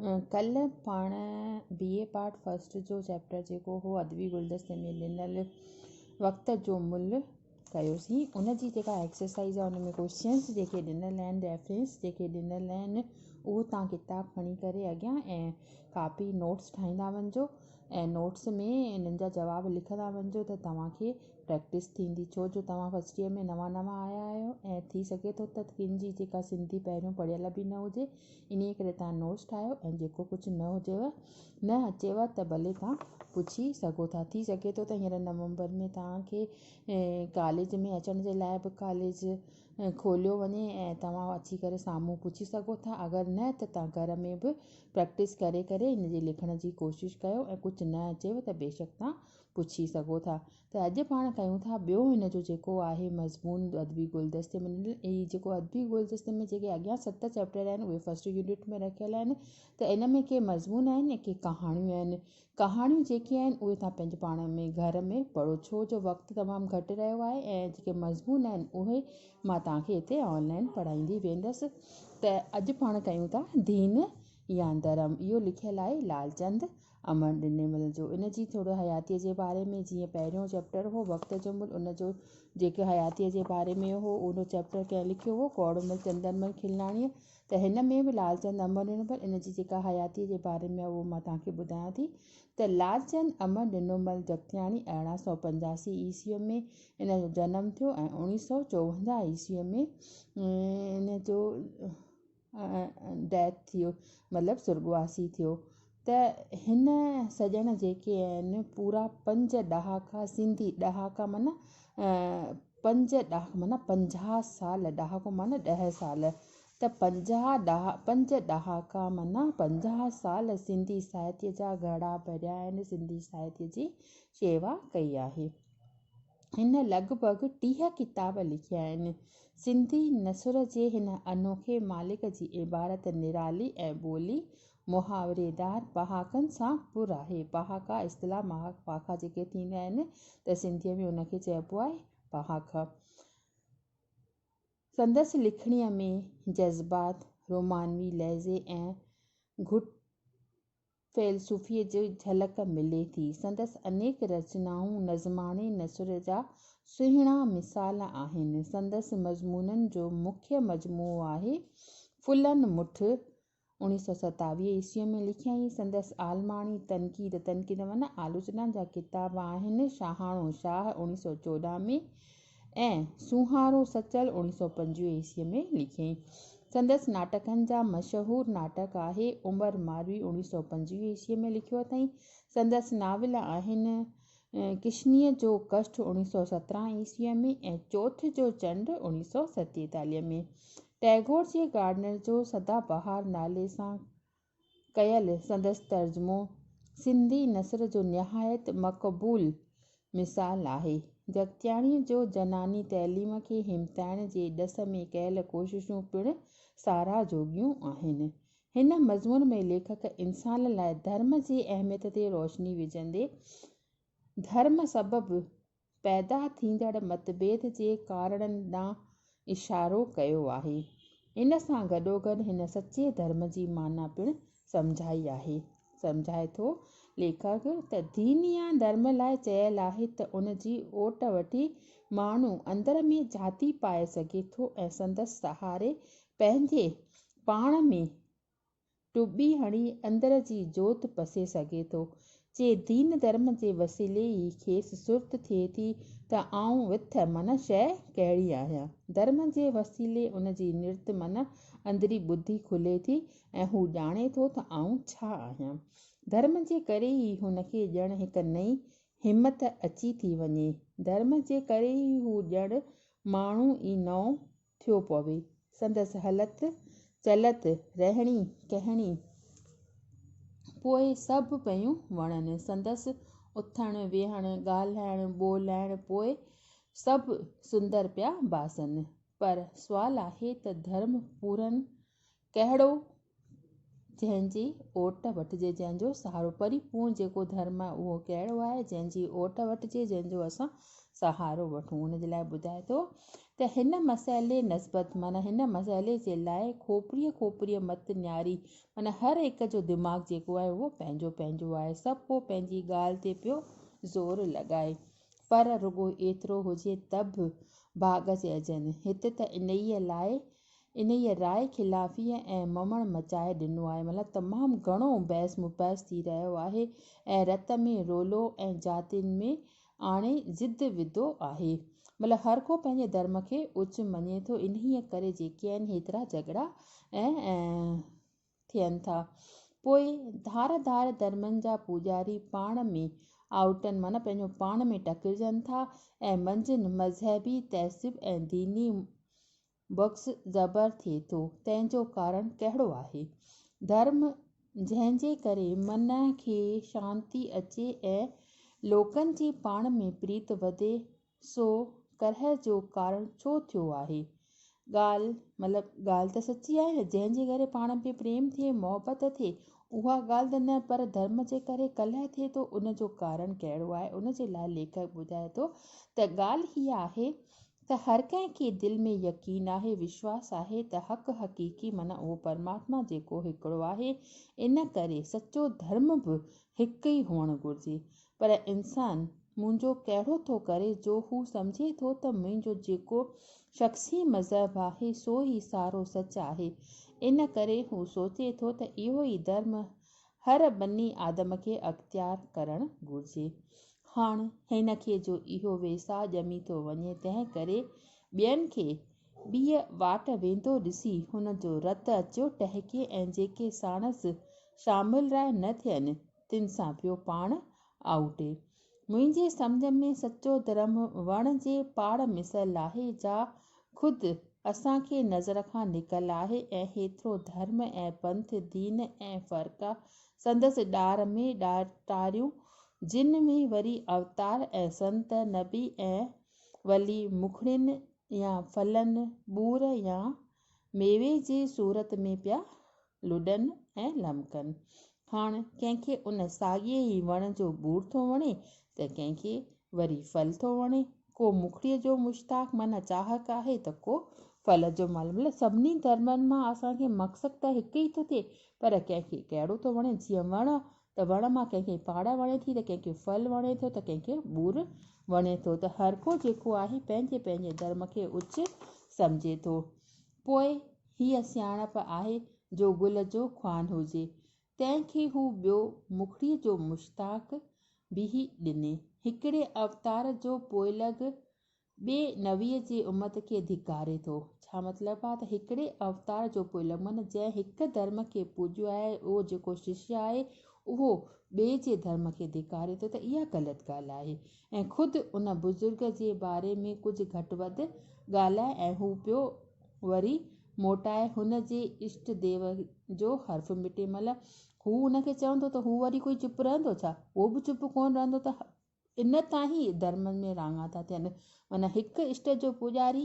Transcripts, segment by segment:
ڪلهه پاڻ بي اي part first جو چيپٽر جيڪو هو ادبي گلدستي ۾ ڏنل وقت جو ملهه ڪيوسين ان جي جيڪا ايڪسرسائز آهي ان ۾ ڪوشچنس جيڪي ڏنل آهن ريفرنس جيڪي ڏنل آهن اهو تان ڪتاب کڻي ڪري اڳيان ۽ ڪاپي نوٽس ٺاهيندا وڃجو ۽ نوٽس ۾ انهن جا جواب لکندا وڃجو ته توهان کي پريڪٽس ٿيندي ڇو جو توهان فرسٽ ايئر ۾ نوان نوان آيا آهيو ۽ ٿي سگهي ٿو ته ڪن جي جيڪا سنڌي پهريون پڙهيل به نه هجي انهي ڪري توهان نوٽس ٺاهيو ۽ جيڪو ڪجهه نه هجيو نه اچيو ته ڀلي توهان پڇي سگهو ٿا ٿي سگهي ٿو ته هينئر نومبر ۾ توهان کي ڪاليج ۾ اچڻ جي لاء به ڪاليج کوليو وڃي ۽ توهان اچي ڪري سامهون پڇي سگهو ٿا اگر نه ته توهان گهر ۾ به پريڪٽس ڪري ڪري ان جي لکڻ جي ڪوشش ڪيو ۽ ڪجهه نه اچيو ته بيشڪ توهان پڇي سگهو ٿا ته اڄ پاڻ ڪيون ٿا ٻيو هن جو جيڪو آهي مضمون ادبي گلدستي ۾ ڏنل هي جيڪو ادبي گلدستي ۾ جيڪي اڳيان ست چيپٽر آهن اهي فرسٽ يونٽ ۾ رکيل آهن ته ان ۾ ڪي مضمون آهن ۽ ڪي ڪهاڻيون آهن ڪهاڻيون جيڪي آهن اهي تان پنهنجي پاڻ ۾ گهر ۾ پڙهو ڇو جو وقت تمام گهٽ رهيو آهي ۽ جيڪي مضمون آهن اهي مان توهان کي هتي آنلائن پڙهائيندي ويندس ته اڄ پاڻ ڪيون ٿا دين يا ڌرم اهو لکيل آهي لالچند امر ڏنيمل جو ان جي ٿورو حياتيء جي باري ۾ جيئن پهريون چيپٽر هو وقت جو ملهه ان جو جيڪي حياتيء جي باري ۾ هو اهو چيپٽر ڪنهن لکيو هو ڪوڙومل چندنمل کلناڻيء ته هن ۾ به لالچند امر ڏنومل ان جي جيڪا حياتيء جي باري ۾ اهو مان توهان کي ٻڌايان ٿي ته لالچند امر ڏنومل جڳتياڻي 1885 عيسويء ۾ ان جو جنم ٿيو ۽ 1954 عيسويء ۾ ان جو ڊيٿ ٿيو مطلب سرڳواسي ٿيو ته هن سڄڻ جيڪي آهن پورا پنج ڏهاڪا سنڌي ڏهاڪا معنيٰ پنج ڏهاڪا معنيٰ 50 سال ڏهاڪو معنيٰ 10 سال ته 50 ڏها پنج ڏهاڪا معنيٰ 50 سال سنڌي ساهتيه جا گهڙا ڀريا آهن سنڌي ساهتيه جي شيوا ڪئي آهي. هن لڳ ڀڳ 30 ڪتاب لکيا آهن. سنڌي نثر جي هن انوکي مالڪ جي عبارت نرالي ۽ ٻولي محاوريدار پهاڪن سان پر آهي. پهاڪا اصطلاح پهاڪا جيڪي ٿيندا آهن ته سنڌيء ۾ ان کي چئبو آهي پهاڪا. سندس لکڻيء ۾ جذبات، رومانوي لهجي ۽ گهٽ فيلسوفيء جي جهلڪ ملي ٿي. سندس انيڪ رچنائون نظماڻي نثر جا سهڻا مثال آهن. سندس مضمونن جو مکيه مجموعو آهي ڦلن مٺ 1927 عيسويء ۾ لکيائين. سندس عالماڻي تنقيد، تنقيد معنيٰ آلوچنا، جا ڪتاب آهن شاهاڻو شاهه 1914 ۾ ۽ سونهارو سچل 1925 عيسويء ۾ لکيائين. سندس ناٽڪن جا مشهور ناٽڪ آهي عمر ماروي 1925 عيسويء ۾ لکيو اٿائين. سندس ناول آهن ڪشنيء جو ڪشٽ 1917 عيسويء ۾ ۽ چوٿ جو چنڊ 1947 ۾. ٽئگور جي گارڊنر جو سدا بهار نالي سان ڪيل سندس ترجمو سنڌي نثر جو نهايت مقبول مثال آهي. جڳتياڻيء جو زناني تعليم کي همٿائڻ جي ڏس ۾ ڪيل ڪوششون پڻ ساراهه جوڳيون آهن. هن مضمون ۾ ليکڪ انسان لاء ڌرم جي اهميت تي روشني وجهندي ڌرم سبب پيدا ٿيندڙ متڀيد جي ڪارڻن ڏانهن اشارو ڪيو آهي. ان سان گڏوگڏ هن سچي ڌرم جي معنيٰ پڻ سمجهائي آهي. سمجهائي ٿو ليکڪ ته دين يا ڌرم لاء چيل آهي ته ان جي اوٽ وٺي ماڻهو اندر ۾ جھاتي پائي سگهي ٿو ۽ سندس سهاري پنهنجي پاڻ ۾ ٽٻي هڻي اندر جي جوت پسي سگهي ٿو. چي دين ڌرم جي وسيلي ئي کيس سرت ٿئي ٿي ته آئون وٿ معنيٰ شيء ڪهڙي آهيان. ڌرم جي وسيلي ان جي نرت معنيٰ اندري ٻڌي کلي ٿي ۽ هو ڄاڻي ٿو ته آئون ڇا آهيان. ڌرم جي ڪري ئي هن کي ڄڻ هڪ نئين همت اچي ٿي وڃي. ڌرم جي ڪري ئي هو ڄڻ ماڻهو ئي نئون ٿيو پوي. سندس هلت چلت، رهڻي ڪهڻي پوء سڀ پيون وڻن. سندس اٿڻ ويهڻ، ڳالهائڻ ٻولهائڻ پوء سڀ سندر پيا ڀاسن. پر سوال آهي ته ڌرم پورن ڪهڙو جنهن جي اوٽ وٺجي، جنهن جو سهارو پري پورڻ جيڪو ڌرم آهي اهو ڪهڙو آهي جنهن جي اوٽ وٺجي، جنهن جو اسان سهارو وٺون. ان جي لاء ٻڌائي ٿو ته هن مسئلي نسبت معنيٰ هن مسئلي جي لاء کوپريء کوپريء مت نياري معنيٰ هر هڪ جو دماغ جيڪو آهي اهو پنهنجو پنهنجو آهي سڀ ڪو پنهنجي ڳالهه تي پيو زور لڳائي. پر رڳو ايترو هجي ته به ڀاڳ چئجن. هت ته انهيء لاء انهيء راء خلافيء ۽ ممڻ مچائي ڏنو آهي. مطلب تمام گهڻو بحث مباحث ٿي رهيو آهي ۽ رت ۾ رولو ۽ جاتين ۾ آڻي ضد وڌو آهي. مطلب هر ڪو پنهنجي ڌرم کي اچ مڃي ٿو، انهيء ڪري جيڪي آهن هيترا جهڳڙا ۽ ٿين ٿا. پوء ڌار ڌار ڌرمن جا پوڄاري پاڻ ۾ آئوٽن معنيٰ پنهنجو پاڻ ۾ ٽڪرجن ٿا ۽ منجهن مذهبي تعصب ۽ ديني بغض زبر ٿئي ٿو، تنهن جو ڪارڻ ڪهڙو آهي؟ ڌرم جنهن جي ڪري من کي شانتي اچي ۽ لوڪن جي پاڻ ۾ پريت وڌي، سو ڪرهه جو ڪارڻ ڇو ٿيو آهي؟ ڳالهه، مطلب ڳالهه ته سچي آهي نه، جنهن جي ڪري پاڻ ۾ پريم ٿئي، محبت ٿئي، اها ڳالهه ته نه، پر ڌرم جي ڪري ڪلهه ٿئي ٿو، ان جو ڪارڻ ڪهڙو آهي؟ ان جي لاء ليکڪ ٻڌائي ٿو ته ڳالهه هيء آهي ته هر ڪنهن کي دل ۾ يقين آهي، وشواس آهي ته حق حقيقي معنيٰ اهو پرماتما جيڪو هڪڙو آهي، ان ڪري سچو ڌرم به هڪ ئي هئڻ گهرجي. پر انسان منهنجو ڪهڙو ٿو ڪري جو هو سمجهي ٿو ته منهنجو جيڪو شخصي مذهب آهي سو ئي سارو سچ آهي. ان ڪري هو سوچي ٿو ته اهو ئي ڌرم هر بني آدم کي اختيار ڪرڻ گهرجي. هاڻ هن کي جو اهو ويساهه ڄمي ٿو وڃي تنهن ڪري ٻين کي ٻيء واٽ ويندو ڏسي هن جو رت اچيو ٽهڪي ۽ جيڪي ساڻس شامل راء نه ٿين تن سان پيو پاڻ آئوٽي. منهنجي سمجهه ۾ سچو ڌرم وڻ جي پاڙ مثل آهي، جا خود اسان کي نظر کان نڪل آهي ۽ هيترو ڌرم ۽ پنٿ، دين ۽ فرقا سندس ڏار ۾ ٽاريون، جن ۾ وري اوتار ۽ سنت، نبي ۽ ولي مکڙين يا ڦلن، ٻور يا ميوي جي صورت ۾ پيا لڏن ۽ لمڪن. هاڻ ڪنهن کي ان ساڳئي ئي وڻ جو ٻور ٿو وڻي ته ڪنهن کي وري ڦل ٿو وڻي. ڪو مکڙيء جو مشتاق معنيٰ چاهڪ آهي ته ڪو ڦل جو مال. مطلب سڀني ڌرمن مان اسان کي مقصد ته هڪ ئي ٿو ٿئي پر ڪنهن کي ڪهڙو ٿو وڻي. جيئن وڻ ته وڻ مان ڪنهن کي پاڙ وڻي ٿي ته ڪنهن کي ڦل وڻي ٿو ته ڪنهن کي ٻور وڻي ٿو ته هر ڪو جيڪو آهي پنهنجي پنهنجي ڌرم کي اچ سمجهي ٿو. پوء هيء سياڻپ آهي جو گل جو خوان هجي، تنهن کي هو ٻيو مکڙيء جو مشتاق بيهي ڏني. هڪڙي اوتار جو پوئلڳ ٻئي نبيء جي امت کي ڌڪاري ٿو. ڇا مطلب آ ته هڪڙي اوتار جو پوئلڳ معنيٰ جنهن هڪ ڌرم کي پوڄيو آهي، اهو جيڪو ششيه آهي، اهو ٻئي جي ڌرم کي ڌڪاري ٿو ته اها غلط ڳالهه آهي. ۽ خود ان بزرگ جي باري ۾ ڪجهه گهٽ وڌ ڳالهائي ۽ هو پيو وري موٽائي هن جي اشٽ ديو جو حرف مٽي مهل هو ان کي چوندو ته هو وري ڪوئي چپ رهندو ڇا؟ اهو به چپ ڪونه رهندو ته ان تان ئي ڌرمن ۾ راڱا ٿا ٿين. معنيٰ هڪ اشٽ جو پوڄاري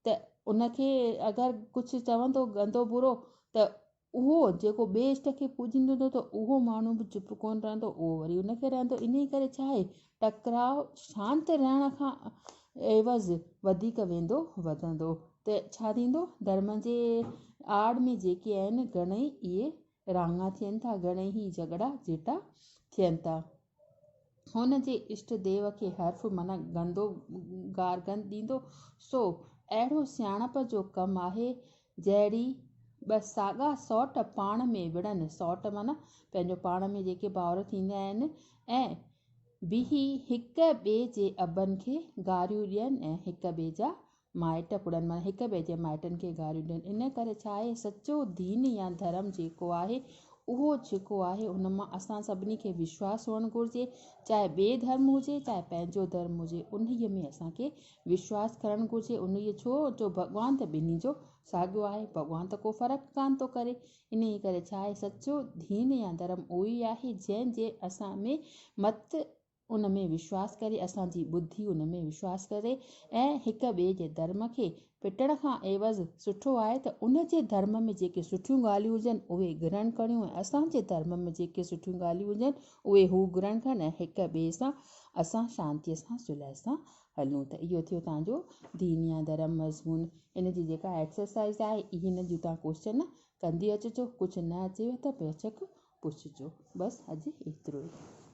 ته ان کي اگر ڪجهه چوندو گندو برو ته اهو جيڪو ٻئي اشٽ کي پوڄيندو هوندو ته اهو ماڻهو به چپ ڪونه رهندو، اهو وري ان کي رهندو. انهيء ڪري ڇا آهي، ٽڪراء شانت رهڻ کان عيوض وڌيڪ ويندو وڌندو ته ڇا ٿيندو، ڌرم جي آڙ ۾ جيڪي آهن گهڻئي اهي راڱا ٿين ٿا، گهڻئي هي جهڳڙا جهيٽا ٿين ٿا. هن جي اشٽ ديو کي حرف معنيٰ گندو گارگند ڏيندو، سو اهڙو سياڻپ جو ڪم آهي، جهڙي ٻه ساڳا سئوٽ پاڻ ۾ وڙهن، سئوٽ معنيٰ پنهنجو پاڻ ۾ جيڪي ڀائر ٿيندا آهن، ۽ بيهي هڪ ٻئي جي ابن کي گاريون ڏين ۽ هڪ ٻئي جا مائٽ پڙهن معنيٰ هڪ ٻئي جي مائٽن کي گاريون ڏين. ان ڪري ڇا آهي سچو دين يا ڌرم جيڪو آهي اهو جيڪو آهي ان مان اسان سڀني کي وشواس هئڻ گهرجي چاهي ٻئي ڌرم هجي چاهي پنهنجو ڌرم هجي انهيء ۾ اسان کي وشواس ڪرڻ گهرجي انهيء ڇو جو ڀڳوان ته ٻنهي جو ساڳيو آهي ڀڳوان ته ڪو فرق ڪانه ٿو ڪري انهيء ڪري ڇا آهي سچو دين يا ڌرم اهو ئي آهي جنهن جي اسان ۾ مت ان ۾ وشواس ڪري، اسان جي ٻڌي ان ۾ وشواس ڪري ۽ هڪ ٻئي جي ڌرم کي پٽڻ کان عيوض سٺو آهي ته ان جي ڌرم ۾ جيڪي سٺيون ڳالهيون هجن اهي گرهڻ ڪريون ۽ اسان جي ڌرم ۾ جيڪي سٺيون ڳالهيون هجن اهي هو گرهڻ ڪن ۽ هڪ ٻئي سان اسان شانتيء سان صلح سان هلون. ته اهو ٿيو توهان جو دين يا ڌرم مضمون. ان جي جيڪا ايڪسرسائيز آهي هن جون توهان ڪوئسچن ڪندي اچجو، ڪجهه نه اچيو ته بيشڪ پڇجو. بس اڄ ايترو ئي.